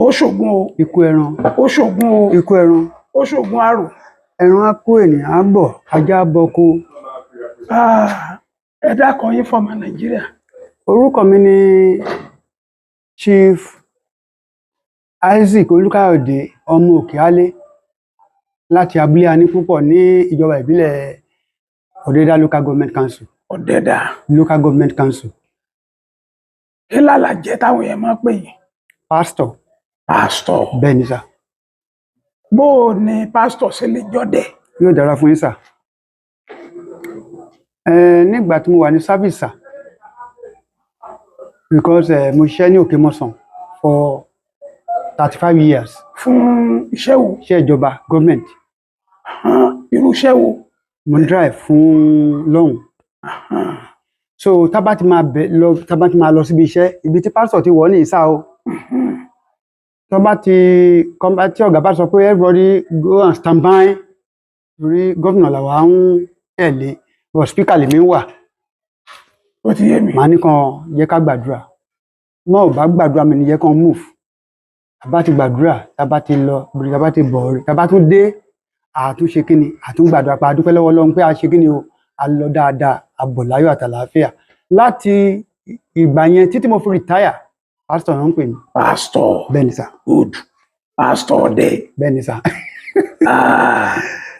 Ó ṣògùn o. Ikú ẹran. Ó ṣògùn o. Ikú ẹran. Ó ṣògùn àrò. Ẹran á kó, ènìyàn á bọ̀, ajá á bọko. Ah, ẹ dákọ yín fọmọ Nàìjíríà. Orúkọ mi ni Chief Isaac Olúkáyọ̀dé ọmọ Òkèálé láti abúlé Anípúpọ̀ ní ìjọba ìbílẹ̀ Ọ̀dẹ̀dá Local Government Council. Ọ̀dẹ̀dà. Local Government Council. Kí lálàjẹ táwọn èèyàn máa ń pè yín? Pastor. Pásítọ̀? Bẹ́ẹ̀ ni sir. Bó o ní pásítọ̀ ṣe lè jọdẹ? Yóò dára fún yín sir. Nígbà tí mo wà ní service sir, because mo ṣiṣẹ́ ní Òkè Mọ́sàn for 35 years. Fún iṣẹ́ wo? Iṣẹ́ ìjọba, government. Hàn, irú iṣẹ́ wo? Mo ń drive fún lọ́hùn. So tá bá ti máa bẹ lọ, tá bá ti máa lọ síbi iṣẹ́, ibi tí pásítọ̀ ti wọ̀ ní ìsá o, tó bá ti kọ́ bá tí ọ̀gá bá sọ pé everybody go and stand by, torí gómìnà làwa ń tẹ̀lé, but speaker lèmi ń wà. Ó ti yé mi. Màá ní kan jẹ́ ká gbàdúrà mọ́, ò bá gbàdúrà mi ní jẹ́ kán move. Tá bá ti gbàdúrà, tá bá ti lọ, tá bá ti bọ̀ rí, tá bá tún dé, àtúnṣe kíni, àtúngbàdúrà pa, àdúpẹ́ lọ́wọ́ Ọlọ́run pé a ṣe kíni o, a lọ dáadáa, a bọ̀ láyọ̀ àtàlàáfíà. Láti ìgbà yẹn títí mo fi retire, pásítọ̀ náà ń pè mí. Pásítọ̀? Bẹ́ẹ̀ ni sir. Good, pásítọ̀ ọdẹ. Bẹ́ẹ̀ ni sir. Ah,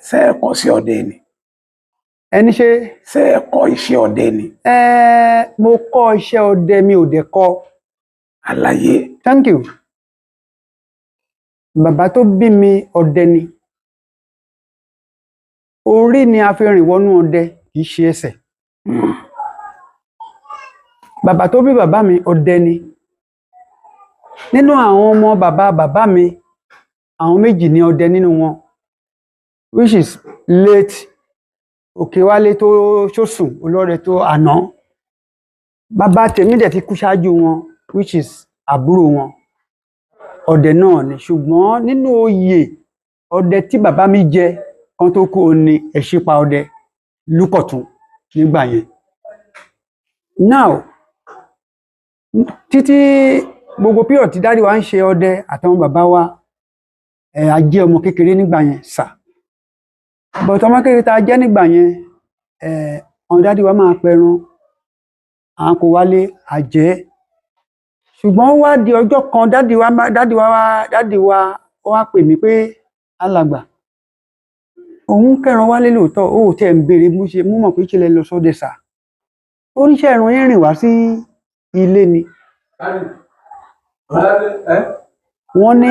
ṣé ẹ kọ́ sí ọdẹ ni? Ẹni ṣe? Ṣé ẹ kọ́ iṣẹ́ ọdẹ ni? Ẹ mo kọ́ iṣẹ́ ọdẹ, mi ò dẹ̀ kọ́. Àlàyé. Thank you. Bàbá tó bí mi, ọdẹ ni. Orí ni a fi rìn wọnú ọdẹ, kì í ṣe ẹsẹ̀. Bàbá tó bí bàbá mi, ọdẹ ni. Nínú àwọn ọmọ bàbá bàbá mi, àwọn méjì ní ọdẹ nínú wọn, which is late Òkèwálé tó ṣòsùn olóore tó àná. Bàbá tèmi dẹ̀ ti kú ṣáájú wọn, which is àbúrò wọn, ọdẹ náà ni. Ṣùgbọ́n nínú oyè ọdẹ tí bàbá mi jẹ kan tó kú, ó ní Ẹ̀ṣípa ọdẹ Lúkọ̀tún nígbà yẹn. Now, títí gbogbo period tí daddy wa ń ṣe ọdẹ àtàwọn bàbá wa, ẹ a jẹ́ ọmọ kékeré nígbà yẹn sir, but ọmọ kékeré tá a jẹ́ nígbà yẹn, ẹ àwọn daddy wa máa pẹran, à ń kó wálé àjẹ́. Ṣùgbọ́n ó wá di ọjọ́ kan, daddy wa wá pè mí pé alàgbà òun kẹran wálé lóòótọ́, ó ò tẹ́ ń béèrè bó ṣe mú mọ̀ pé ṣe lẹ lọ sọ́dẹ sir. Ó níṣẹ́ ẹran yín rìn wá sí ilé ni. Wọ́n ní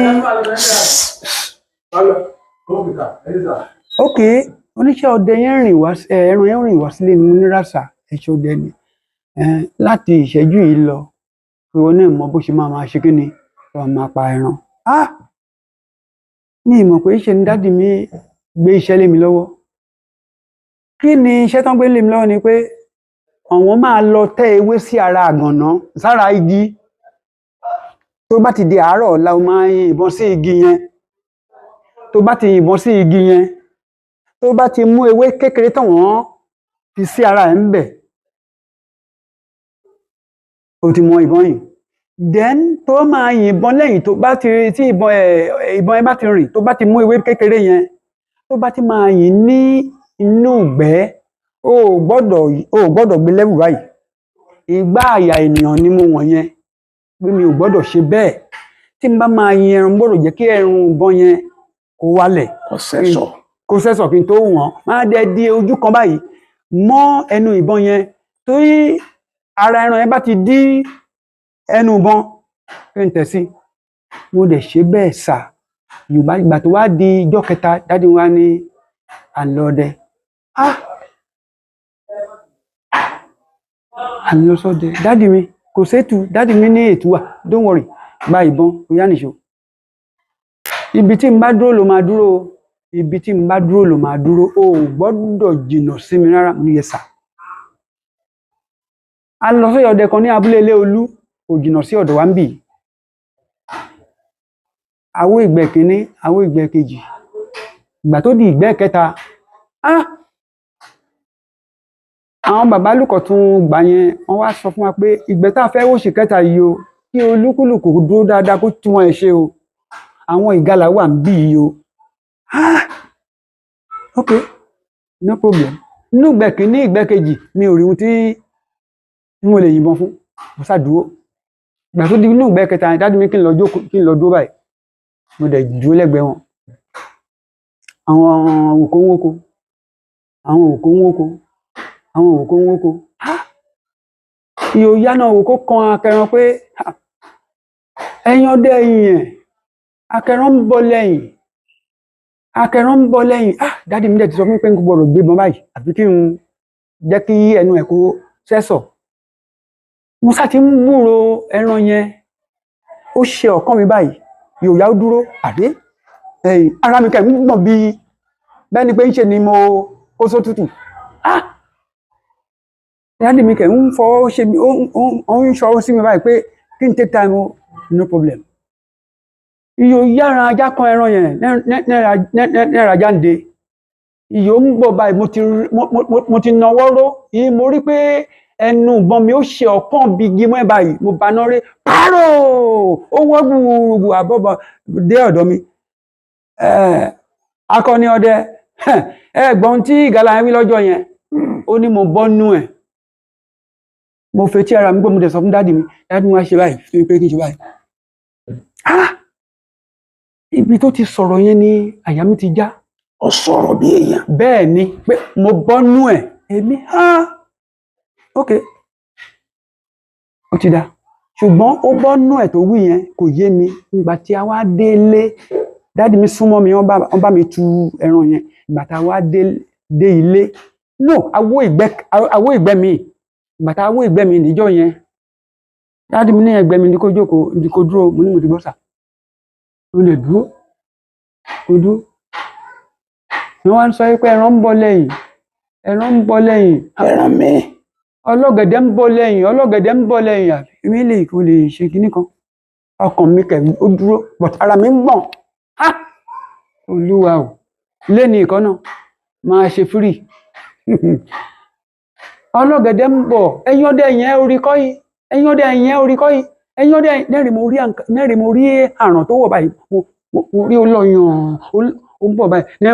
ok, oníṣẹ́ ọdẹ yẹn rìn wá, ẹran yẹn rìn wá sílé ni. Mo ní rásà, ẹ̀ṣọ́ ọdẹ ni. Láti ìṣẹ́jú yìí lọ, pé wọn náà mọ bó ṣe máa máa ṣe kí ni tó máa pa ẹran. Ah, ní ìmọ̀ pé ṣe ni daddy mi gbé iṣẹ́ lé mi lọ́wọ́. Kí ni iṣẹ́ tán gbé lé mi lọ́wọ́? Ni pé àwọn máa lọ tẹ́ ewé sí ara àgànná, sára igi. Tó bá ti di àárọ̀ ọ̀la, o máa yìnbọn sí igi yẹn. Tó bá ti yìnbọn sí igi yẹn, tó bá ti mú ewé kékeré tán wọ́n fi sí ara ẹ̀ ń bẹ̀, o ti mọ ìbọn yìn. Then tó máa yìnbọn lẹ́yìn tó bá ti tí ìbọn ẹ̀, ìbọn ẹ bá ti rìn, tó bá ti mú ewé kékeré yẹn, tó bá ti máa yìn ní inú ìgbẹ́, o ò gbọ́dọ̀ gbé lẹ́wù báyìí. Ìgbá àyà ènìyàn ni mo wọ̀n yẹn pé mi ò gbọ́dọ̀ ṣe bẹ́ẹ̀. Tí n bá máa yin ẹran, gbọ́dọ̀ jẹ́ kí ẹrun ìbọn yẹn kó wálẹ̀. Kò sẹ́sọ̀. Kó sẹ́sọ̀ kí n tó wọ̀n. Máa dẹ di ojú kan báyìí mọ́ ẹnu ìbọn yẹn, torí ara ẹran yẹn bá ti dí ẹnu ìbọn, kí n tẹ̀ sí. Mo dẹ̀ ṣe bẹ́ẹ̀ sir. Yorùbá, ìgbà tó wá di ijọ́ kẹta, daddy wa ní à ń lọ ọdẹ. Ah, à ń lọ sọ́dẹ. Daddy mi, kò sétu. Daddy mi ní ètò wà, don't worry, gba ìbọn, ó yá, nìṣó. Ibi tí n bá dúró ló máa dúró o, ibi tí n bá dúró ló máa dúró, o ò gbọ́dọ̀ jìnnà sí mi rárá. Mo ní yes sir. A lọ sí ọdẹ kan ní abúlé ilé Olú, kò jìnnà sí ọ̀dọ̀ wa ń bì. Àwo ìgbẹ́ kínní, àwo ìgbẹ́ kejì, ìgbà tó di ìgbẹ́ kẹta, ah, àwọn bàbá Lúkọ̀tún gbà yẹn, wọ́n wá sọ fún wa pé ìgbẹ́ tá a fẹ́ wò sí kẹta yìí o, kí olúkúlùkù dúró dáadáa, kó tún wọn ẹ̀ ṣe o. Àwọn ìgalà wà ń bí yìí o. Ah, ok, no problem. Inú ìgbẹ́ kìíní, ìgbẹ́ kejì, mi ò rí ohun tí mo lè yìnbọn fún. Mo sá dúró. Ìgbà tó di inú ìgbẹ́ kẹta, daddy mi kí n lọ jókòó, kí n lọ dúró báyìí. Mo dẹ̀ dúró lẹ́gbẹ̀ẹ́ wọn. Àwọn òkò ń wóko, àwọn òkò ń wóko, àwọn òkò ń wóko. Ah, ìyò yánà òkò kan akẹran pé, "Ah, ẹ̀yin ọdẹ ẹ̀yìn ẹ̀, akẹran ń bọ̀ lẹ́yìn, akẹran ń bọ̀ lẹ́yìn." Ah, daddy mi dẹ̀ ti sọ fún mi pé n kò gbọdọ̀ gbébọn báyìí, àfi kí n jẹ́ kí ẹnu ẹ̀ kó sẹ́sọ̀. Mo sá ti ń gbúrò ẹran yẹn, ó ṣe ọ̀kan mi báyìí, yòòyà ó dúró àdé ẹ̀yìn ara mi kẹ̀ ń gbọ̀n bí bẹ́ẹ̀ ni pé ń ṣe ni mo kó sótútù. Ah, daddy mi kẹ̀ ń fọwọ́ ṣe mi, ó ń ṣọwọ́ sí mi báyìí pé kí n take time o. No problem. Iyò yára ajá kan ẹran yẹn náírà jáde. Iyò ń bọ̀ báyìí, mo ti rí- mo mo mo ti nawọ́ ró yìí, mo rí pé ẹnu ìbọn mi ó ṣe ọ̀kan bí igi mọ́ ẹ̀ báyìí. Mo baná rí pààrọ̀, ó wọ́ gbùrùgbù àbọ̀bọ̀ dé ọ̀dọ̀ mi. Akọni ọdẹ, ẹ gbọ́n tí ìgalà yẹn wí lọ́jọ́ yẹn. Ó ní mo bọ́ nú ẹ̀. Mo fetí ara mi gbọ́. Mo dẹ̀ sọ fún daddy mi. Daddy mi wá ṣe báyìí fún mi pé kí n ṣe báyìí. Ah, ibi tó ti sọ̀rọ̀ yẹn ni àyà mi ti já. Ó sọ̀rọ̀ bí èèyàn. Bẹ́ẹ̀ ni, pé mo bọ́ nú ẹ̀. Èmi, ah, ok, ó ti da. Ṣùgbọ́n ó bọ́ nú ẹ̀ tó wí yẹn kò yé mi. Ìgbà tí a wá délé, daddy mi súnmọ́ mi, wọ́n bá mi tu ẹran yẹn. Ìgbà tá a wá dé ilé, no, awó ìgbẹ́ mi. Ìgbà tá a wó ìgbẹ́ mi níjọ́ yẹn, daddy mi ní ẹgbẹ́ mi ní kó jókòó, ní kó dúró. Mo ní mo ti gbọ́ sà. Mo lè dúró, kó dúró. Ni wọ́n á sọ pé ẹran ń bọ̀ lẹ́yìn, ẹran ń bọ̀ lẹ́yìn. Ẹran mi. Ọlọ́gẹ̀dẹ̀ ń bọ̀ lẹ́yìn, ọlọ́gẹ̀dẹ̀ ń bọ̀ lẹ́yìn. Àbí mi lè kó lè ṣe kinní kan. Ọkàn mi kẹ̀ ó dúró, but ara mi ń gbọ̀n. Ha, olúwa o! Lẹ́ni ìkan náà máa ṣe fírì. Ọlọ́gẹ̀dẹ̀ ń bọ̀, ẹ̀yin ọdẹ yẹn orí kọ́ yìí, ẹ̀yin ọdẹ yẹn orí kọ́ yìí, ẹ̀yin ọdẹ. Nẹ́rìn mo rí àrùn tó wọ̀ báyìí. Mo rí olóyàn ó ń bọ̀ báyìí ní.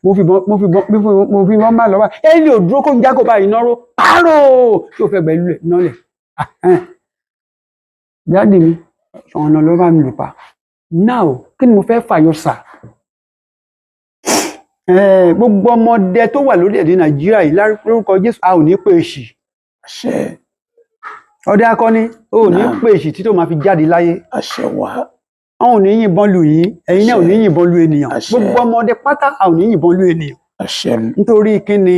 Mo fi bọ́n bá lọ báyìí. Ẹ lè dúró kó ń jágò báyìí náró pààrọ̀ tí o fẹ́ gbẹ lulẹ̀ nálẹ̀. Daddy mi ọ̀nà ló bá mi lù pa. Now, kí ni mo fẹ́ fàyọ sà? Gbogbo ọmọdé tó wà lórílẹ̀‐èdè Nàìjíríà yìí, lórúkọ Jésù, a ò ní pè èṣì. Àṣẹ. Ọdẹ akọni, o ò ní Naam. pè èṣì tí tó máa fi jáde láyé. Àṣẹ wá. Àwọn ò ní yìnbọn lù yín, ẹ̀yin náà ò ní yìnbọn lù ènìyàn. Àṣẹ. Gbogbo ọmọdé pátá, a ò ní yìnbọn lù ènìyàn. Àṣẹ. Nítorí kí ni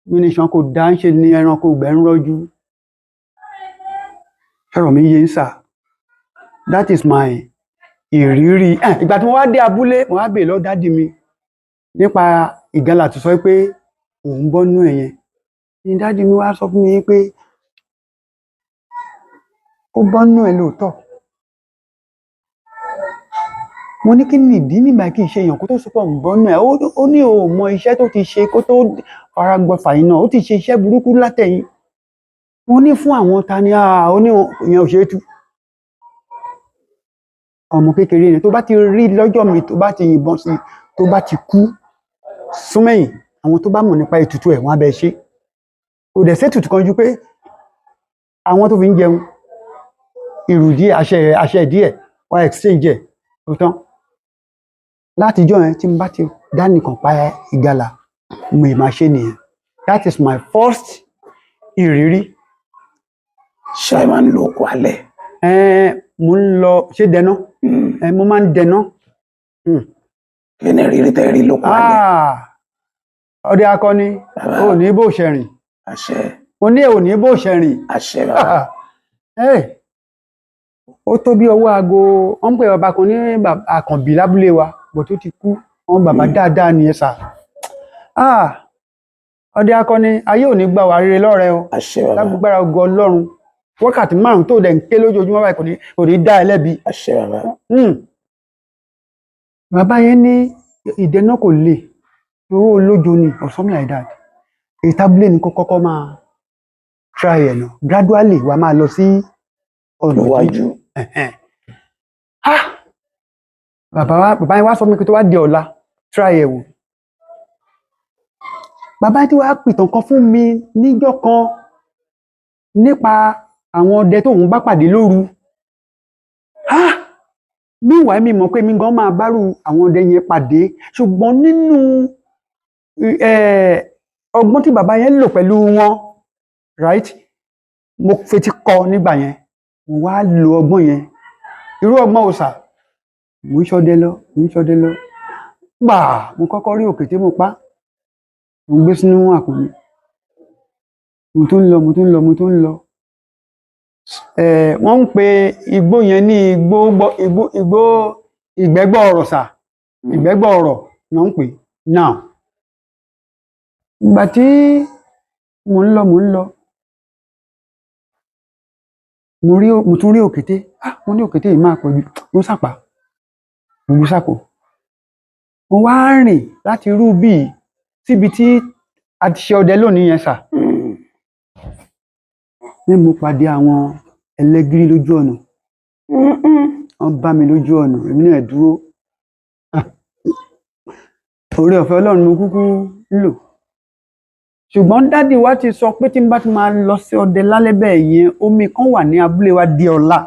mínísàn kò dá ń ṣe ni ẹranko ìgbẹ́ ń rọ́jú. Ọ̀rọ̀ mi yé ń sà. That is my ìrírí. Ìgbà tí mo wá dé abúlé, mo wá bèèrè lọ́wọ́ daddy mi nípa ìgalà tó sọ pé òun bọ́ nú ẹ̀ yẹn. Ní daddy mi wá sọ fún mi pé ó bọ́ nú ẹ̀ lóòótọ́. Mo ní kí ni ìdí nígbà kí n ṣe èèyàn kó tó sọ pé òun bọ́ nú ẹ̀? Ó ní òun mọ iṣẹ́ tó ti ṣe kó tó fara gbọfà yìí náà, ó ti ṣe iṣẹ́ burúkú látẹ̀yìn. Mo ní fún àwọn ta ni? Ah, ó ní ìyẹn ò ṣeé tú. Ọmọ kékeré ni. Tó bá ti rí lọ́jọ́ mi, tó bá ti yìnbọn sí, tó bá ti kú, súnmẹ́yìn àwọn tó bá mọ̀ nípa ètùtù ẹ̀, wọ́n á bẹ ṣe. Kò dẹ̀ sétùtù kan ju pé àwọn tó fi ń jẹun ìrù díẹ̀, àṣẹ díẹ̀, wọ́n exchange ẹ̀, ó tán. Látijọ́ yẹn, tí n bá ti dá nìkan pa ìgalà, mo ì máa ṣe nìyẹn. That is my first ìrírí. Ṣé ẹ máa ń lo oko alẹ́? Ẹn, mo ń lọ ṣé dẹná. Ẹ mo máa ń dẹná. Kí ni ìrírí tẹ́ rí lóko alẹ́? Ah, ọdẹ akọni. Bàbá. Ò ní bó ṣe rìn. Àṣẹ. Mo ní ò ní bó ṣe rìn. Àṣẹ bàbá. Ẹ ó tó bí ọwọ́ aago, wọ́n ń pè bàbá kan ní Àkànbí lábúlé wa bọ̀ tó ti kú. Wọn bàbá dáadáa nìyẹn sà. Ah, ọdẹ akọni, ayé ò ní gbà wá rere lọ́rẹ́ o. Àṣẹ bàbá. Lágbára ògo Ọlọ́run, wákàtí 5 tó dẹ̀ ń ké lójoojúmọ́ báyìí kò ní dá ẹ lẹ́bi. Àṣẹ bàbá. Bàbá yẹn ní ìdẹ́nà kò le, owó olójo ni or something like that. Ìtábílẹ̀ ní kó kọ́kọ́ máa try ẹ̀ náà, gradually wàá máa lọ sí ọ̀nà iwájú. Ẹ̀hẹ̀n. Ah! Bàbá wa, bàbá yẹn wá sọ fún mi pé tó wá di ọ̀la, try ẹ̀ wò. Bàbá tí wàá pìtàn kan fún mi níjọ́ kan nípa àwọn ọdẹ tóun bá pàdé lóru. Ah, meanwhile, mi mọ̀ pé mi gan máa bárù àwọn ọdẹ yẹn pàdé, ṣùgbọ́n nínú ọgbọ́n tí bàbá yẹn lò pẹ̀lú wọn, right, mo fetí kọ́ nígbà yẹn, mo wá lo ọgbọ́n yẹn. Irú ọgbọ́n wo sà? Mo ń ṣọdẹ lọ, mo ń ṣọdẹ lọ, gbà mo kọ́kọ́ rí òkété, mo pa, mo gbé sínú àpò mi. Mo tún ń lọ, mo tún ń lọ, mo tún ń lọ. Wọ́n ń pe igbó yẹn ní igbó igbó igbó ìgbẹ́gbọ́ ọ̀rọ̀ sà. Ìgbẹ́gbọ́ ọ̀rọ̀ ni wọ́n ń pè. Now, ìgbà tí mò ń lọ, mò ń lọ, mo rí, mo tún rí òkété. Ah, mo ní òkété yìí máa pọ̀ jù. Mo sàpà, mo gbé sápò, mo wá rìn láti irú bíi síbi tí a ti ṣe ọdẹ lónìí yẹn sà. Ní mo pàdé àwọn ẹlẹ́gìrì lójú ọ̀nà. Wọ́n bá mi lójú ọ̀nà, èmi náà dúró. Ah, oore ọ̀fẹ́ Ọlọ́run mo kúkú ń lò, ṣùgbọ́n daddy wa ti sọ pé tí n bá ti máa lọ sí ọdẹ lálẹ́ bẹ́ẹ̀ yẹn, omi kan wà ní abúlé wa di ọ̀la,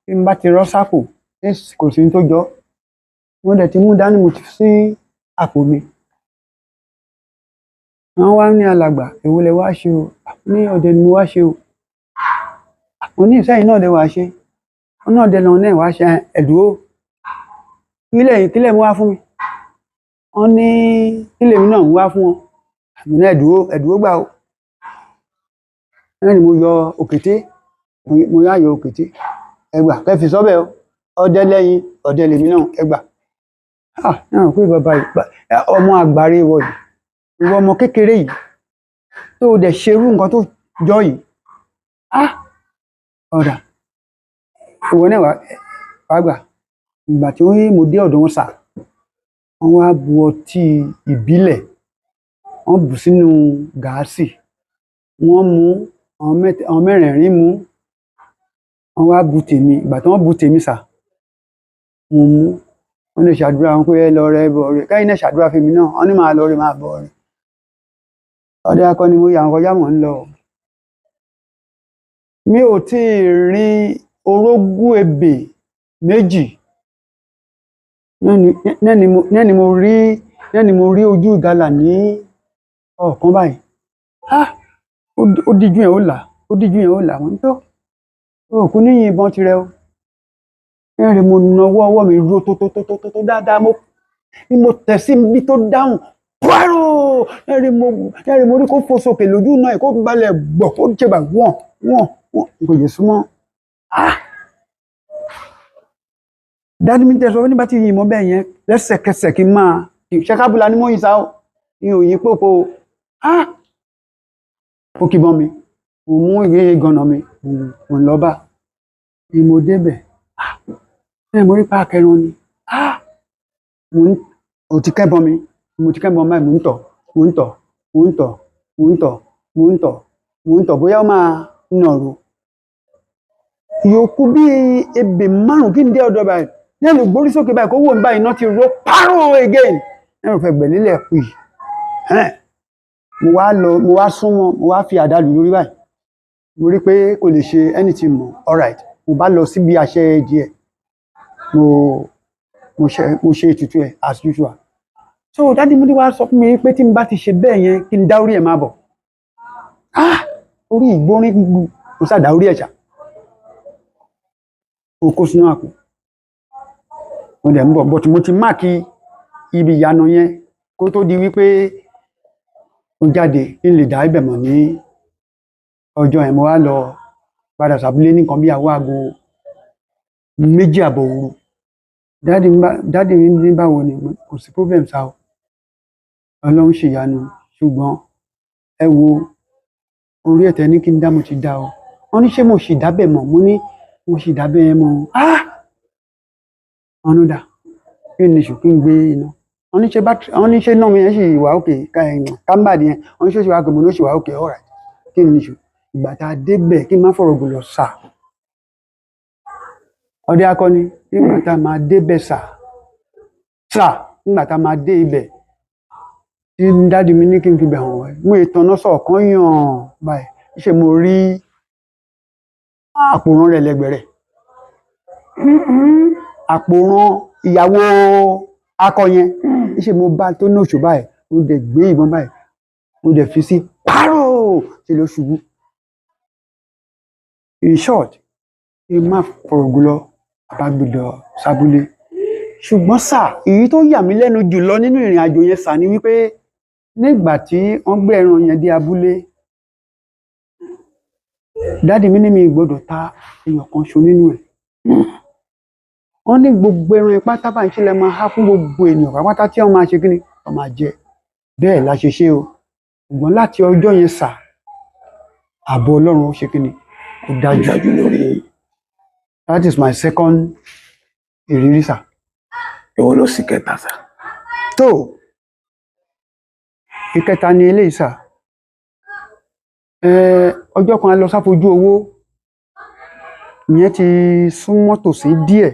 tí n bá ti rọ́ sápò, kò sí ní tó jọ. Mo dẹ̀ ti mú dání, mo ti fi sí àpò mi. Wọ́n wá ní, "Alàgbà, èwo lẹ wá ṣe o?" Ní ọdẹ ni mo wá ṣe o. Mo ní ìsẹ́yìn náà lẹ wá ṣe, wọn náà dẹ lọ́wọ́ náà wá ṣe ẹ̀dúró. Kílẹ̀ kílẹ̀ mú wá fún mi? Wọ́n ní kílẹ̀ mi náà mú wá fún wọn. Mo ní ẹ̀dúró, ẹ̀dúró gbà o. Náà ni mo yọ òkété, mo yá yọ òkété, ẹgbà kẹfì sọ́bẹ̀ o. Ọdẹ lẹ́yìn ọdẹ lèmi náà, ẹgbà. Ah, náà pé bàbá yìí, ọmọ àgbàre wọ yìí, ìwọ ọmọ kékeré yìí tó o dẹ̀ ṣerú nǹkan tó jọ yìí. Ah, ọ̀dà, ìwọ náà wá gbà. Ìgbà tí mo dé ọ̀dọ̀ wọn sà, wọ́n wá bu ọtí ìbílẹ̀, wọ́n bù sínú gàásì, wọ́n mú, àwọn mẹ́rẹ̀ẹ̀rin mú, wọ́n wá bu tèmi. Ìgbà tí wọ́n bu tèmi sà, mo mú. Wọ́n lè ṣàdúrà wọn pé ẹ lọ rẹ bọ̀ rẹ, káyìn náà ṣàdúrà fún mi náà. Wọ́n ní máa lọ rẹ, máa bọ̀ rẹ. Ọdẹ akọni mo yà wọn kọjá, mò ń lọ. Mi ò tí ì rin orógún ebè 2, náà ni mo rí ojú ìgalà ní ọ̀kan báyìí. Ah, ó díjú yẹn, ó là, ó díjú yẹn, ó là. Wọ́n tó òkú níyìn ìbọn tirẹ̀ o. Ẹ̀rìn mo nawọ́ ọwọ́ mi ró tó tó tó tó tó tó dáadáa, mo ní mo tẹ̀ sí ibi tó dáhùn pẹ́rù. Ẹ̀rìn mo rí kó fò sókè lójú náà, kó balẹ̀ gbọ̀, kó jẹba wọ̀n wọ̀n wọ̀n, n kò yẹ súnmọ́. Ah, daddy mi tẹ̀sán nígbà tí yìnbọn bẹ́ẹ̀ yẹn lẹ́sẹ̀kẹsẹ̀, kí n máa ṣẹ́kábùlà ni mo yìn sá o, mi ò yìn pópó o. Ah, ó kìbọn mi, mo mú ìwé gànà mi, mo ń lọ bá ni mo débẹ̀. Ah, ẹ mo rí páàkì ẹran ni. Ah, mo ń mo ti kẹ́bọn mi, mo ti kẹ́bọn báyìí, mò ń tọ̀, mò ń tọ̀, mò ń tọ̀, mò ń tọ̀, mò ń tọ̀, mò ń tọ̀, bóyá ó máa nàró yòókù bí ebè 5 kí n dé ọ̀dọ̀ báyìí. Lẹ́nu gbórí sókè báyìí, kó wò ń báyìí, iná ti ró párò again, ẹ̀rù fẹ́ gbẹ̀ nílẹ̀ pì. Mo wá lọ, mo wá súnmọ́, mo wá fi àdá lù lórí báyìí, mo rí pé kò lè ṣe anything mọ́. Alright, mo bá lọ síbi àṣẹ díẹ̀, mo ṣe ètùtù ẹ̀ as usual. So daddy mi wá sọ fún mi pé tí n bá ti ṣe bẹ́ẹ̀ yẹn, kí n dá orí ẹ̀ máa bọ̀. Ah, orí ìgbórin, mo sá dá orí ẹ̀ ṣá, mo kó sínú àpò, mo dẹ̀ ń bọ̀, but mo ti mark ibi ìyanu yẹn kó tó di wípé mo jáde, kí n lè dá ibẹ̀ mọ̀ ní ọjọ́ yẹn. Mo wá lọ padà sàbúlé ní nǹkan bí àwọ̀ aago 2:30 òru. Daddy mi ní báwo ni? Kò sí problem sá o, Ọlọ́run ṣèyanu, ṣùgbọ́n ẹ wo orí ẹ̀tẹ̀ ní kí n dá, mo ti dá o. Wọ́n ní ṣé mo sì dábẹ̀ mọ̀? Mo ní mo sì dábẹ̀ yẹn mọ̀. Ah, wọ́n ló dà, kí ni ṣù, kí n gbé iná. Wọ́n ní ṣé battery, wọ́n ní ṣé náà mi yẹn sì wà òkè kámbàdì yẹn. Wọ́n ní ṣé ó sì wà òkè? Mo ní ó sì wà òkè. Alright, kí ni ṣù. Ìgbà tá a débẹ̀, kí n má fọ̀rọ̀ gùn lọ sà, ọdẹ akọni, nígbà tá a máa débẹ̀ sà, Sà, nígbà tá a máa dé ibẹ̀ tí daddy mi ní kí n fi bẹ̀ hàn wọ́n, mo ìtànná sọ̀kan yàn báyìí, ṣe mo rí àpòrán rẹ̀ lẹ́gbẹ̀ẹ́ rẹ̀, àpòrán ìyàwó akọ yẹn. Ṣe mo bá tó ní oṣù báyìí, mo dẹ̀ gbé ìbọn báyìí, mo dẹ̀ fi sí párò, ṣe ló ṣubú. In short, kí n má fọ̀rọ̀ gùn lọ, bàbá gbé lọ sábúlé. Ṣùgbọ́n sà, èyí tó yà mí lẹ́nu jùlọ nínú ìrìn àjò yẹn sà ni wípé nígbà tí wọ́n gbé ẹran yẹn dé abúlé, daddy mi ní mi gbọ́dọ̀ ta èèyàn kan ṣo nínú ẹ̀. Wọ́n ní gbogbo ẹran yẹn pátá báyìí ṣe lẹ máa há fún gbogbo ènìyàn pátá tí wọ́n máa ṣe kí ni wọ́n máa jẹ. Bẹ́ẹ̀ la ṣe ṣe o. Ṣùgbọ́n láti ọjọ́ yẹn sà, ààbò Ọlọ́run ó ṣe kí ni, ó dájú. Dájú lórí. That is my second ìrírí sà. Èwo ló sì kẹta sà? Tó, ìkẹta ni eléyìí sà. Ọjọ́ kan a lọ sáfojú owó, ìyẹn ti súnmọ́ tòsí díẹ̀.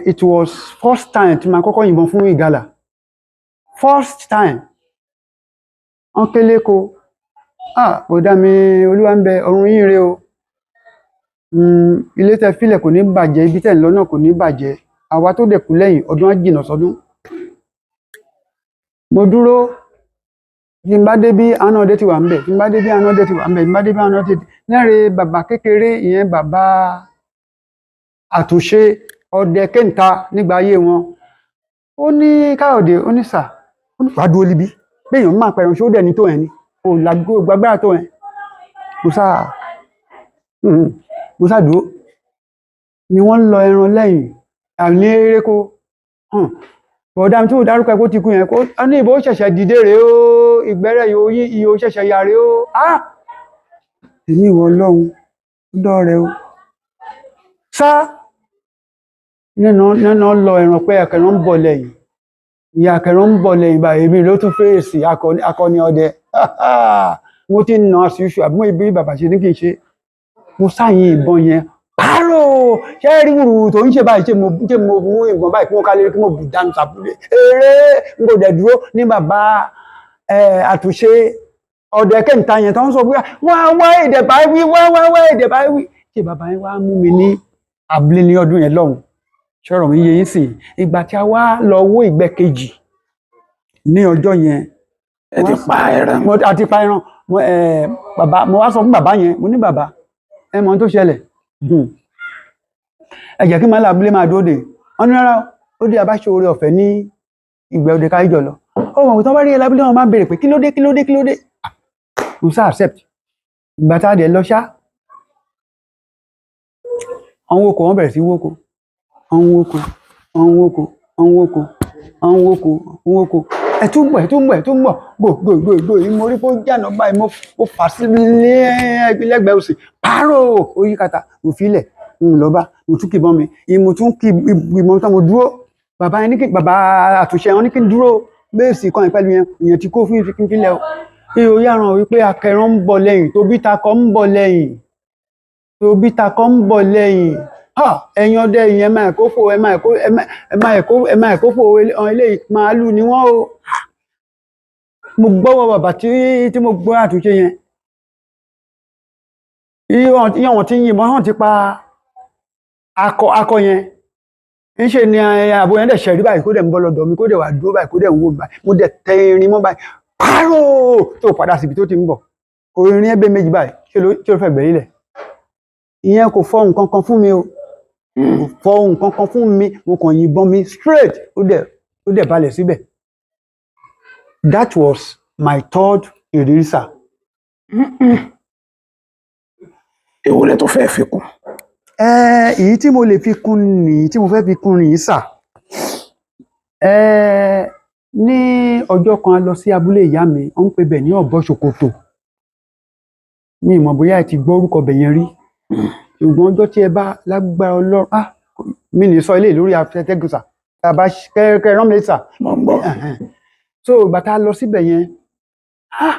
It was first time tí màá kọ́kọ́ yìnbọn fún ìgalà, first time. Wọ́n kélé ko, ah, bọ̀dá mi, olúwa ń bẹ ọ̀run yín re o. Ilé tẹ́ fílẹ̀ kò ní bàjẹ́, ibi tẹ́ ń lọ náà kò ní bàjẹ́, àwa tó dẹ̀ kú lẹ́yìn ọdún á jìnà sọdún. Mo dúró, tí n bá dé bí, àna ọdẹ ti wà ń bẹ̀, tí n bá dé bí, àna ọdẹ ti wà ń bẹ̀, tí n bá dé bí, àna ọdẹ ti lẹ́rìí. Bàbá kékeré ìyẹn, bàbá àtúnṣe ọdẹ kéńta nígbà ayé wọn, ó ní, "Káyọ̀dé," ó ní, "sà." Ó ní, "Wàá dúró níbí béèyàn máa pẹ̀rùn, ṣó dẹ̀ ní tó ẹ̀ ni kò lágbára tó ẹ̀." Mo sá dúró ni wọ́n ń lọ ẹran lẹ́yìn àní eréko. Bọ̀dá mi tí mo dárúkọ ẹ̀ kó ti kú yẹn, kó ó ní ìbò ṣẹ̀ṣẹ̀ dìde rèé o, ìgbẹ́rẹ́ yìí yí iye ó ṣẹ̀ṣẹ̀ yà rèé o. Ah, èmi ìwọ Ọlọ́run ó dọ́ rẹ o. Sá nínú nínú lọ ẹran pé akẹran ń bọ̀ lẹ́yìn, ìyá akẹran ń bọ̀ lẹ́yìn báyìí, èmi ló tún fèsì. Akọni ọdẹ mo ti nà á sí iṣu àbí mo ibi bàbá ṣe ní kí n ṣe, mo sáyìn ìbọn yẹn pààrọ̀. Ṣé rí wùrù tó ń ṣe báyìí, ṣe mo mú ìbọn báyìí kí wọ́n kálé kí mo bù dànù sàbúlé eré. N kò dẹ̀ dúró ní bàbá àtúnṣe ọdẹ kẹ́ǹta yẹn tó ń sọ pé, "Wá wá, èdè báyìí wí, wá wá wá, èdè báyìí wí." Ṣé bàbá yẹn wá mú mi ní abúlé ní ọdún yẹn lọ́hùn? Ṣọ̀rọ̀ mi yé yín sì? Ìgbà tí a wá lọ wó ìgbẹ́ kejì ní ọjọ́ yẹn, Ẹ ti pa ẹran. Mo àti pa ẹran. Mo bàbá, mo wá sọ fún bàbá yẹn, mo ní, "Bàbá, ẹ mọ ohun tó ṣẹlẹ̀. Ẹ jẹ́ kí màálà abúlé máa dúró dè wọ́n." Ní rárá, ó dé abáṣe oore ọ̀fẹ́ ní ìgbẹ́ òde káyíjọ lọ. Ó mọ̀ pé tí wọ́n bá rí ẹ lábúlé, wọn máa ń béèrè pé kí ló dé, kí ló dé, kí ló dé. Ah, mo sá accept. Ìgbà tá a dẹ̀ lọ ṣá, àwọn oko wọn bẹ̀rẹ̀ sí wóko, àwọn wóko, àwọn wóko, àwọn wóko, àwọn wóko, àwọn wóko. Ẹ tún bọ̀, ẹ tún bọ̀, ẹ tún bọ̀, gbò gbò gbò gbò yìí. Mo rí pé ó jànà báyìí, mo fà sí lẹ́gbẹ̀ẹ́ òsì, pààrọ̀ orí kàtà, mo filẹ̀ ń lọ bá. Mo tún kìbọn mi, mo tún kí ìbọn tán, mo dúró. Bàbá yẹn ní kí, bàbá àtúnṣe wọn ní kí n dúró bẹ́ẹ̀sì kan pẹ̀lú yẹn, ìyẹn tí kò fún kí n filẹ̀ o. Ihò yàrá wípé akẹran ń bọ̀ lẹ́yìn, tóbi takọ ń bọ̀ lẹ́yìn, tóbi takọ ń bọ̀ lẹ́yìn. Ha, ẹ̀yin ọdẹ ìyẹn máa kó fò, ẹ máa kó, ẹ máa kó, ẹ máa kó fò. Eléyìí màálù ni wọ́n o. Mo gbọ́wọ́ bàbá tí mo gbọ́ àtúnṣe yẹn, iye wọn tí ń yìnbọn hàn ti pa akọ yẹn. Ńṣe ni àbò yẹn dẹ̀ ṣẹ̀rí báyìí, kó dẹ̀ ń bọ́ lọ́dọ̀ mi, kó dẹ̀ wà dúró báyìí, kó dẹ̀ ń wò mí báyìí. Mo dẹ̀ tẹ irin mọ́ báyìí, párò tó padà síbi tó ti ń bọ̀. Orin ẹgbẹ́ méjì báyìí ṣe ló fẹ́ gbẹ̀rí lẹ̀. Ìyẹn kò fọ nǹkan kan fún mi o, kò fọ nǹkan kan fún mi. Mo kàn yìnbọn mi straight, ó dẹ̀ balẹ̀ síbẹ̀. That was my third ìrírí sà. Èwo lẹ tó fẹ́ fi kún? Èyí tí mo lè fi kún nìyí, tí mo fẹ́ fi kún nìyí sà. Ní ọjọ́ kan, a lọ sí abúlé ìyá mi, wọ́n ń pè bẹ̀ ní Ọ̀bọ Ṣòkòtò. Mi ì mọ̀ bóyá ẹ ti gbọ́ orúkọ bẹ̀ yẹn rí, ṣùgbọ́n ọjọ́ tí ẹ bá lágbára Ọlọ́run, ah, mi ní sọ eléyìí lórí afẹ́tẹ́gùn sà, tá a bá kẹ́ rán mi létí sà. Mo ń gbọ́. Ẹ̀hẹ̀n. So ìgbà tá a lọ síbẹ̀ yẹn, ah,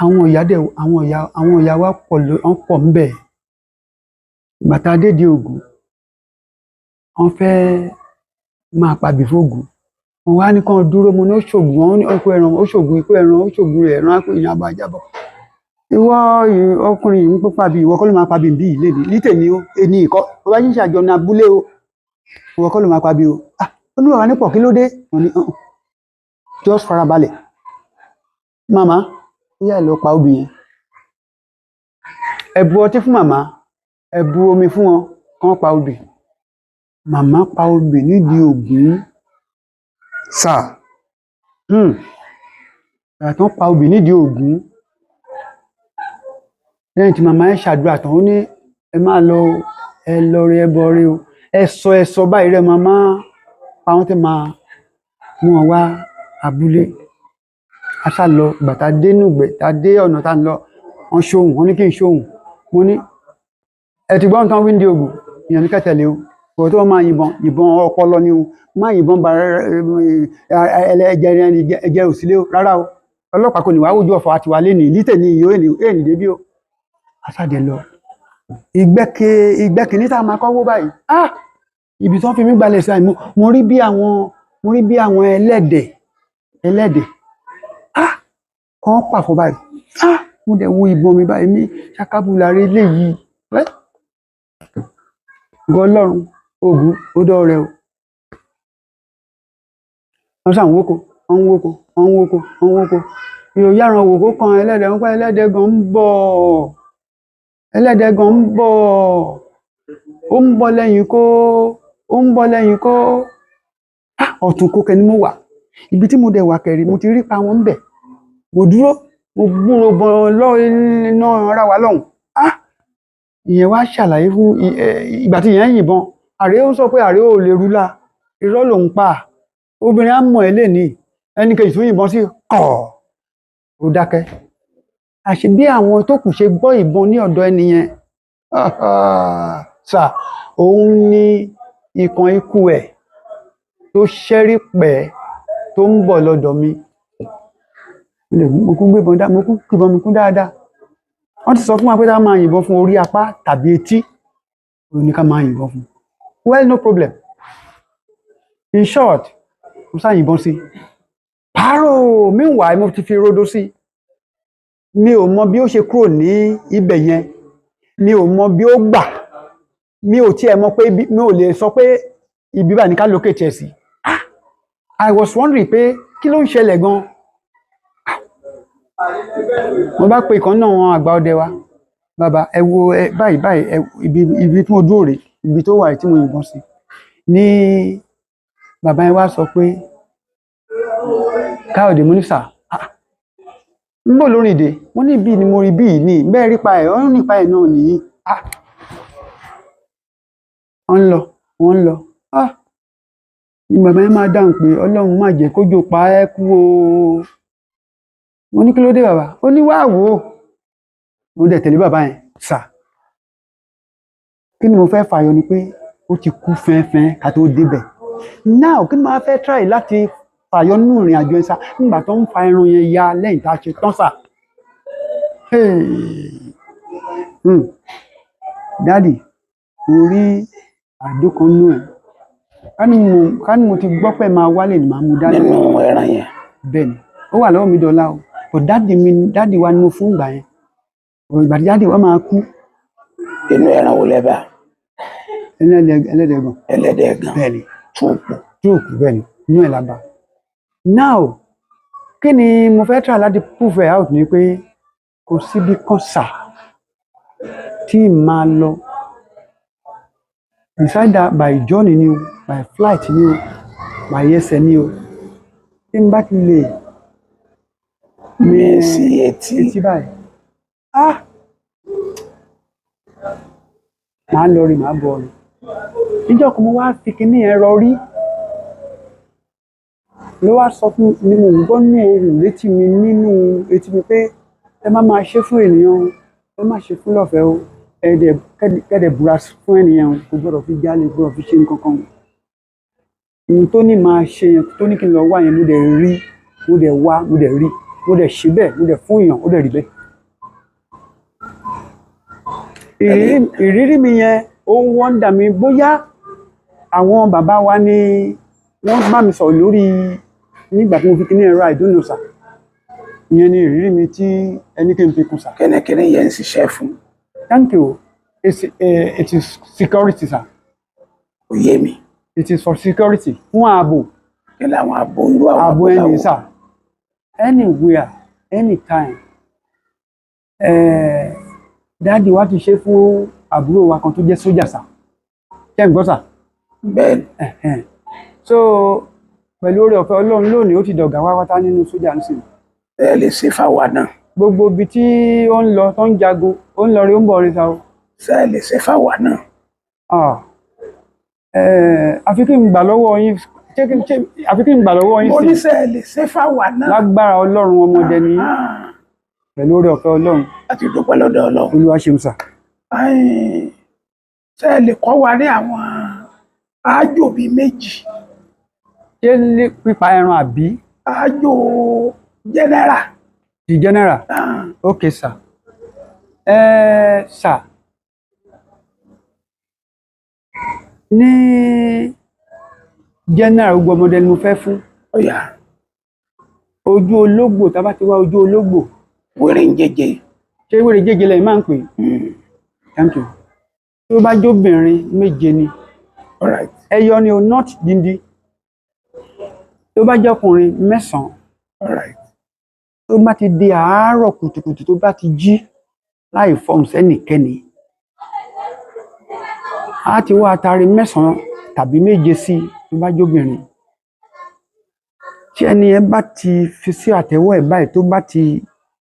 àwọn ìyá dẹ̀, àwọn ìyá wa pọ̀ wọ́n pọ̀ ńbẹ̀. Ìgbà tá a dé di Ògùn Wọ́n fẹ́ máa pabì fóògùn. Mo wá ní kán dúró, mo ní ó ṣògùn, wọn ní ọkọ ẹran, ó ṣògùn ikú ẹran, ó ṣògùn rẹ̀ ẹran á pè yín àbọ̀ àjábọ̀. Ìwọ ọkùnrin yìí ń pabì, ìwọ kọ́ ló máa pabì bí ilé mi ní tèmi o, èmi ìkọ́ ó bá yín ṣàjọ ní abúlé o, ìwọ kọ́ ló máa pabì o. Ah, ó ní bàbá nípọ̀, kí ló dé? Mo ní, "Uh-uh. Just farabalẹ̀, màmá, ó yá, ẹ lọ pa obì yẹn, ẹ bu ọtí fún màmá, ẹ bu omi fún wọn, kán pa obì." Màmá pa obì nídìí Ògún. Sáà. Ìgbà tán pa obì nídìí Ògún, lẹ́yìn tí màmá yẹn ṣàdúrà tán, ó ní, "Ẹ máa lọ o, ẹ lọ rí ẹbọ rí o, ẹ sọ, ẹ sọ báyìí rẹ." Màmá pa wọn, tẹ máa mú wọn wá abúlé. A ṣá lọ. Ìgbà tá a dé nùgbẹ, tá a dé ọ̀nà tá a ń lọ, wọn ṣóhun, wọn ní kí n ṣóhun. Mo ní, "Ẹ ti gbọ́ nǹkan wíńdí Ògùn ìyẹn ní kẹtẹ̀lé o, kò tó máa yìnbọn, ìbọn ọpọlọ ni o, má yìnbọn ba ẹlẹ́jẹ̀ ẹ̀jẹ̀ òsílẹ̀ o, rárá o, ọlọ́pàá kò ní wàá wojú ọ̀fọ̀ àti wà lé ní ìlítẹ̀ ní ìyó ènì débí o." Aṣáde lọ ìgbẹ́kẹ̀ ìgbẹ́kìní tá a máa kọ́wọ́ báyìí. Ah, ibi tí wọ́n fi mí gbalẹ̀ sí àyè, mo rí bí àwọn ẹlẹ́dẹ̀ ẹlẹ́dẹ̀, ah, kàn pàfọ́ báyìí. Ah, mo dẹ̀ wo ìbọn mi báyìí, mi ṣàkábùlà rí léyìí ẹ́ gọlọ́run Ògún ó dọ́ rẹ o. Wọ́n sàn wóko, wọ́n ń wóko, wọ́n ń wóko, wọ́n ń wóko. Yóò yára wò kó kan ẹlẹ́dẹ̀ ń pẹ́, ẹlẹ́dẹ̀ gan ń bọ̀, ẹlẹ́dẹ̀ gan ń bọ̀, ó ń bọ̀ lẹ́yìn kó, ó ń bọ̀ lẹ́yìn kó. Ah, ọ̀tún kókẹ́ ni mo wà. Ibi tí mo dẹ̀ wà kẹ̀rí, mo ti rí pa wọn bẹ̀. Mo dúró, mo gbúrò bọ̀ lọ́ọ̀ ara wa lọ́hùn. Ah, ìyẹn wá ṣàlàyé fún ìgbà tí ìyẹn yìnbọn, àrẹ ó sọ pé àrẹ ò lè rúlà, irọ́ lòún pa, obìnrin á mọ̀ ẹ́ lè ní ẹnì kejì tó yìnbọn sí kọ̀, ó dákẹ́. Àṣé bí àwọn tó kù ṣe gbọ́ ìbọn ní ọ̀dọ̀ ẹni yẹn sà, òun ní ìkan ikú ẹ̀ tó ṣẹ́rí pẹ́ tó ń bọ̀ lọ́dọ̀ mi. Mo kú gbébọn dá, mo kú kìbọn mi kú dáadáa. Wọ́n ti sọ fún wa pé ká máa yìnbọn fún orí, apá tàbí etí, òun ni ká máa yìnbọn fún. Well, no problem. In short, mo sá yìnbọn sí pààrọ̀. Meanwhile, mo ti fi rodo sí. Mi ò mọ bí ó ṣe kúrò ní ibẹ̀ yẹn, mi ò mọ bí ó gbà, mi ò tiẹ̀ mọ̀ pé mi ò lè sọ pé ibi báyìí ní ká locate ẹ̀ sí. Ah, I was wondering pé kí ló ń ṣẹlẹ̀ gan. Mo bá pe ìkan náà wọn àgbà ọdẹ wa, "Bàbá, ẹ wo ẹ báyìí báyìí, ẹ ibi tí mo dúró rè, ibi tó wà tí mo yìnbọn sí." Ní bàbá yẹn wá sọ pé, "Káyọ̀dé." Mo ní, "Sà." "Ah, ń bò lórí ìdè." Mo ní, "Ibi ni mo rí bí yìí ní bẹ́ẹ̀ rí pa ẹ̀ ọ́n nípa ẹ̀ náà nìyí." Ah, wọ́n ń lọ, wọ́n ń lọ. Ah, ní bàbá yẹn máa dáhùn pé, "Ọlọ́run má jẹ́ kójò pa ẹ́ kú o." Mo ní, "Kí ló dé, bàbá?" Ó ní, "Wá wò ó." Mo dẹ̀ tẹ̀lé bàbá yẹn sà. Kí ni mo fẹ́ fàyọ ni pé ó ti kú fẹ́ẹ́fẹ́ẹ́ ká tó débẹ̀. Now, kí ni mo fẹ́ try láti fàyọ nínú ìrìn àjò yẹn sà? Nígbà tó ń fa irun yẹn ya lẹ́yìn tá a ṣe tán sà. Hey. Daddy, mo rí àdó kan nínú ẹ̀. Ká ní mo ti gbọ́ pé máa wálé ni màá mú dání. Nínú ẹran yẹn? Bẹ́ẹ̀ ni, ó wà lọ́wọ́ mi dọ́là o. Kò daddy mi, daddy wa ni mo fún ìgbà yẹn. Ìgbà tí daddy wa máa kú. Inú ẹran wo lẹ bá? Ẹlẹ́dẹ̀, ẹlẹ́dẹ̀ gan. Ẹlẹ́dẹ̀ gan? Bẹ́ẹ̀ ni. Túùpù? Túùkù, bẹ́ẹ̀ ni, inú ẹ̀ la bá. Now, kí ni mo fẹ́ try láti prove ẹ̀ out ni pé kò síbi kan sà tí ì máa lọ inside that, by journey ni o, by flight ni o, by ẹsẹ̀ ni o, tí n bá ti lè Mi sí etí. Etí báyìí, ah, màá lọ rí, màá bọ̀ rí. Níjọ́ kan, mo wá fi kinní yẹn rọrí, ló wá sọ fún mi, mo ń gbọ́ nínú ohùn létí mi, nínú etí mi pé, "Ẹ má máa ṣe fún ènìyàn o, ẹ má ṣe fún lọ́fẹ̀ẹ́ o, ẹ dẹ̀ kẹ́dẹ̀ búra fún ènìyàn o, kò gbọ́dọ̀ fi jalè, kò gbọ́dọ̀ fi ṣe nǹkan kan o." Ohun tó ní máa ṣe yẹn, tó ní kí n lọ wá yẹn, mo dẹ̀ rí, mo dẹ̀ wá, mo dẹ̀ rí, mo dẹ̀ ṣe bẹ́ẹ̀, mo dẹ̀ fún èèyàn, ó dẹ̀ rí bẹ́ẹ̀. Ìrírí mi yẹn, ó wọ́ndà mi bóyá Àwọn bàbá wa ní wọ́n bá mi sọ̀rọ̀ lórí nígbà tí mo fi kíní ẹ̀rọ, I don't know, sir. Ìyẹn ni ìrírí mi tí ẹni kí n fi kún, sir. Kíni yẹn ń ṣiṣẹ́ fún? Thank you. It is security, sir. Kò yé mi. It is for security, fún ààbò. Kí làwọn ààbò, irú àwọn Ààbò ẹni láwo? Sir, anywhere, anytime. Daddy wa ti ṣe fún àbúrò wa kan tó jẹ́ sójà, sir. Ṣé ń gbọ́, sir? Bẹ́ẹ̀ ni. Ẹ̀hẹ̀n. So pẹ̀lú oore ọ̀fẹ́ Ọlọ́run, lónìí ó ti dọ̀gá wáwátá nínú sójà ń sìn. Ẹ lè ṣe fáwa náà? Gbogbo ibi tí ó ń lọ tó ń jagun, ó ń lọ rí, ó ń bọ̀ rí sa o. Ṣé ẹ lè ṣe fáwa náà? Ah. Àfi kí n gbà lọ́wọ́ yín, ṣé àfi kí n gbà lọ́wọ́ yín Mo ní sí. ṣé ẹ lè ṣe fáwa náà? Lágbára Ọlọ́run, ọmọdé ní Ah, pẹ̀lú oore ọ̀fẹ́ Ọlọ́run. Láti dúpẹ́ lọ́dọ̀ Ọlọ́run. Olúwa ṣeun, sir. Ẹ̀yin, ṣé ẹ lè kọ́ wa ní àwọn àájò bíi 2? Ṣé ní pípa ẹran àbí? Àájò general. The general? Ah, Okay, sir. Sir, ní general, gbogbo ọmọdé ni mo fẹ́ fún. Ó yá. Ojú ológbò, tá a bá ti wá ojú ológbò. Wéré ń jẹjẹ. Ṣé wèrè jẹjẹ lẹ́yìn máa ń pè? Thank you. Tó bá jóbìnrin, 7 ni. All right. Ẹyọ ni o, not díndín. Tó bá jọkùnrin, 9. All right. Tó bá ti di àárọ̀ kùtùkùtù, tó bá ti jí, láì fọhùn sẹ́nìkẹ́ni, á ti wá atare 9 tàbí 7 sí i tó bá jóbìnrin. Tí ẹni yẹn bá ti fi sí àtẹ́wọ́ ẹ̀ báyìí, tó bá ti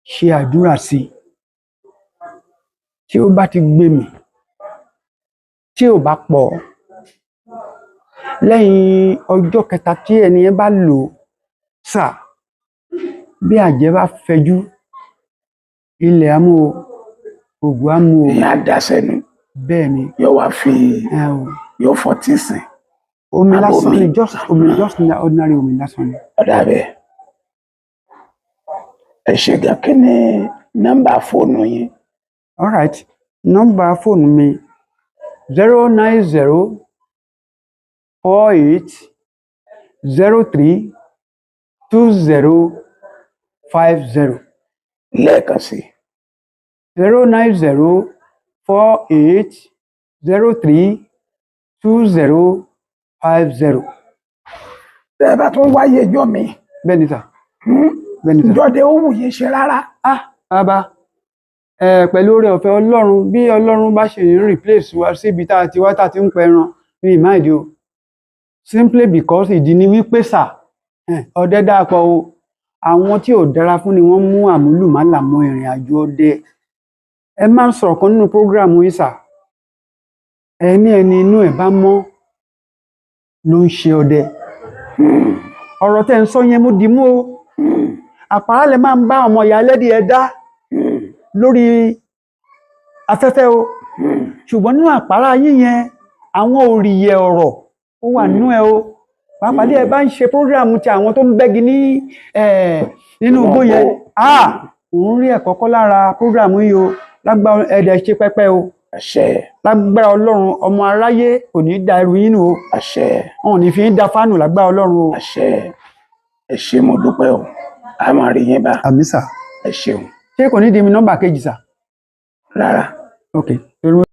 ṣe àdúrà sí i, tí ó bá ti gbé mì, tí ò bá pọ̀, lẹ́yìn ọjọ́ kẹta tí ẹni yẹn bá lò ó sà, bí àjẹ́ bá fẹjú, ilẹ̀ á mú o, ògùn á mú o. Èèyàn á dá sẹ́nu. Bẹ́ẹ̀ ni. Yóò wá fi Ẹ o. Yóò fọtí sìn. Omi Àbò lásán omi. ni, just omi, just ordinary omi lásán ni. Ọ̀dà bẹ́ẹ̀. Ẹ ṣe gan. Kí ni nọ́mbà fóònù yín? All right, nọ́mbà fóònù mi, 09048032050. Lẹ́ẹ̀kan sí i. 09048032050. Tẹ́ ẹ bá tún wáyé ẹjọ́ mi. Bẹ́ẹ̀ ni, sir. Bẹ́ẹ̀ ni, sir. Ìjọde ó wù yín ṣe rárá? Ah, bàbá ẹ, pẹ̀lú oore ọ̀fẹ́ Ọlọ́run, bí Ọlọ́run bá ṣe ń replace wa síbi tá a ti wá, tá a ti ń pẹran, mi ì mind o, simply because ìdí ni wípé sà, ọdẹ dàpọ̀ o. Àwọn tí ò dára fún ni wọ́n mú àmúlùmálà mọ́ ìrìn àjò ọdẹ. Ẹ máa ń sọ̀rọ̀ kan nínú program yìí, sir. Ẹ ní ẹni inú ẹ̀ bá mọ́ ló ń ṣe ọdẹ. Ọ̀rọ̀ tẹ́ ń sọ yẹn, mo dì mú o. Àpárá lẹ máa ń bá ọmọ ìyá ẹlẹ́dìí ẹ dá lórí afẹ́fẹ́ o, ṣùgbọ́n nínú àpárá yín yẹn, àwọn òrìyẹ ọ̀rọ̀ ó wà nínú ẹ o, pàápàá bí ẹ bá ń ṣe program ti àwọn tó ń bẹ́gi ní nínú igbó yẹn. Ah, òun rí ẹ̀kọ́ kọ́ lára program yìí o. Lágbára ẹ̀dẹ̀ ṣe pẹ́pẹ́ o. Àṣẹ. Lágbára Ọlọ́run, ọmọ aráyé kò ní í da ẹrù yín nù o. Àṣẹ. Wọn ò ní fi í da fánù, lágbára Ọlọ́run o. Àṣẹ. Ẹ ṣé, mo dúpẹ́ o. A máa rí yín bá. Àmín, sir. Ẹ ṣeun. Ṣé kò ní di mi nọ́mbà kejì, sir? Rárá. Ok, torí